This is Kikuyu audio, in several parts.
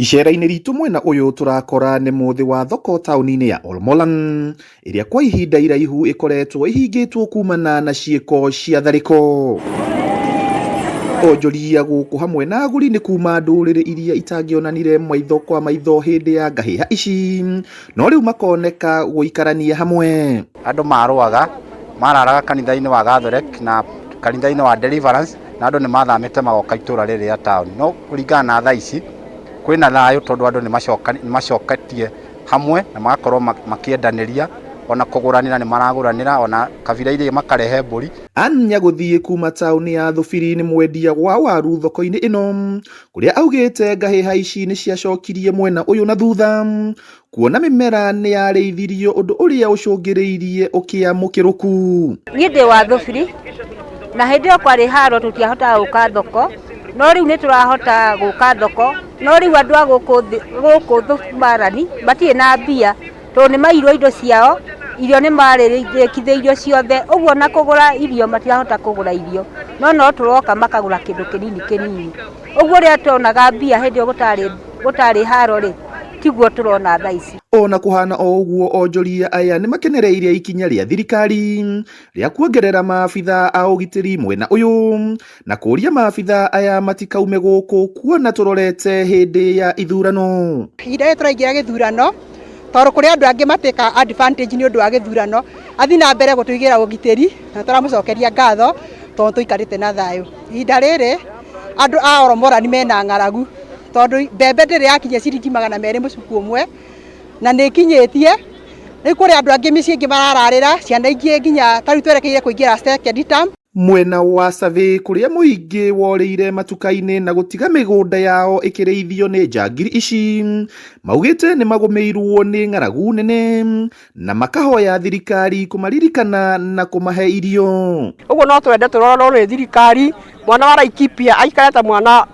Icera-inĩ ritũ mwena ũyũ tũrakora nĩ mũthĩ wa thoko taũni-inĩ ya Olmolan ĩrĩa kwa ihinda iraihu ĩkoretwo ĩhingĩtwo kumana na ciĩko cia tharĩko. Onjoria gũkũ hamwe na agũri nĩ kuma ndũrĩrĩ iria itangĩonanire maitho kwa maitho hĩndĩ ya ngahĩha ici, no rĩu makoneka gũikarania hamwe. Andũ marũaga, mararaga kanitha-inĩ wa Catholic na kanitha-inĩ wa Deliverance na andũ nĩ mathamĩte magoka itũra rĩrĩ rĩa taũni. No kũringana na thaa ici kwĩna thayũ tondũ andũ nĩ macoketie hamwe na magakorwo makĩendanĩria ona kũgũranĩra nĩ maragũranĩra ona kabira iria makarehe mbũri. Ann Nyagũthiĩ kuma taũni ya Thubiri nĩ mwendia wa waru thoko-inĩ ĩno kũrĩa augĩte ngahĩha ici nĩ ciacokirie mwena ũyũ na thutha kuona mĩmera nĩ yarĩithirio ũndũ ũrĩa ũcũngĩrĩirie ũkĩa mũkĩrũku. Niĩ ndĩ wa Thubiri na hĩndĩ ĩyo kwarĩ haro tũtiahotaga gũka thoko no rĩu nĩ tũrahota gũka thoko no rĩu andũ a gũkũ Marani matirĩ na mbia tondũ nĩ mairwo indo ciao, irio nĩ marĩkithĩirio ciothe ũguo ona kũgũra irio matirahota kũgũra irio no no tũroka makagũra kĩndũ kĩnini kĩnini. Ũguo ũrĩa tuonaga mbia hĩndĩ ĩyo gũtarĩ haro rĩ, tiguo tũrona thaa ici. Ona kũhana o ũguo onjoria aya nĩ makenereire ikinya rĩa thirikari rĩa kuongerera maabitha a ũgitĩri mwena ũyũ na kũria maabitha aya matikaume gũkũ kuona tũrorete hĩndĩ ya ithurano. Ihinda rĩrĩ tũraingĩra gĩthurano tondũ kũrĩ andũ angĩ matĩka advantage nĩ ũndũ wa gĩthurano, athiĩ na mbere gũtũigĩra ũgitĩri na tũramũcokeria ngatho tondũ tũikarĩte na thayũ. Ihinda rĩrĩ andũ a Oromorani mena ng'aragu tondũ mbembe ndĩrĩ yakinyia ciringi 200 mũcuku ũmwe na nĩ ĩkinyĩtie. Rĩu kũrĩ andũ angĩ mĩciĩ ĩngĩ marararĩra ciana ingĩ nginya ta rĩu twerekeire kũingĩra second term. Mwena wa Survey kũrĩa mũingĩ worĩire matuka-inĩ na gũtiga mĩgũnda yao ĩkĩrĩithio nĩ njangiri ici, maugĩte nĩ magũmĩirwo nĩ ng'aragu nene na makahoya thirikari kũmaririkana na kũmahe irio. Ũguo no twende tũrorwo nĩ thirikari mwana wa Laikipia aikare ta mwana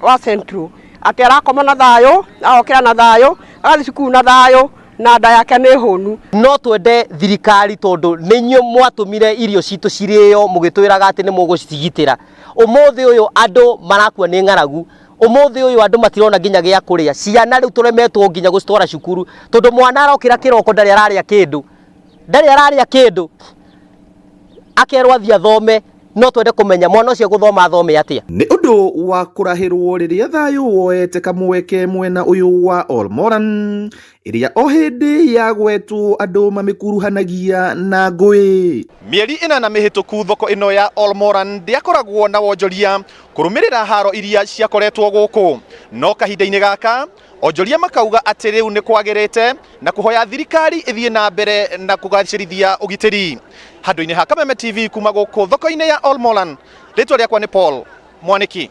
wa Central, atĩ arakoma na thayũ, agokĩra na thayũ, agathiĩ cukuru na thayũ na nda yake nĩ hũnu. No twende thirikari tondũ nĩ inyuĩ mwatũmire irio citũ cirĩo mũgĩtwĩraga atĩ nĩ mũgũcigitĩra. Ũmũthĩ ũyũ andũ marakua nĩ ng'aragu, ũmũthĩ ũyũ andũ matirona nginya gĩa kũrĩa, ciana rĩu tũremetwo nginya gũcitwara cukuru tondũ mwana arokĩra kĩroko ndarĩ ararĩa kĩndũ, ndarĩ ararĩa kĩndũ, akerwo athiĩ athome. No twende kũmenya mwana ũcio gũthoma athome atĩa. Nĩ ũndũ wa kũrahĩrwo rĩrĩa thayũ woete kamweke mwena ũyũ wa Olmoran ĩrĩa o hĩndĩ yagwetwo andũ mamĩkuruhanagia na ngũĩ. Mĩeri 8 mĩhĩtũku thoko ĩno ya Olmoran ndĩakoragwo na wonjoria kũrũmĩrĩra haro iria ciakoretwo gũkũ, no kahinda-inĩ gaka onjoria makauga atĩ rĩu nĩ kwagĩrĩte na kũhoya thirikari ĩthiĩ na mbere na kũgacĩrithia ũgitĩri. Handũ-inĩ ha Kameme TV kuma gũkũ thoko-inĩ ya Olmolan, rĩtwa rĩakwa nĩ Paul Mwaniki.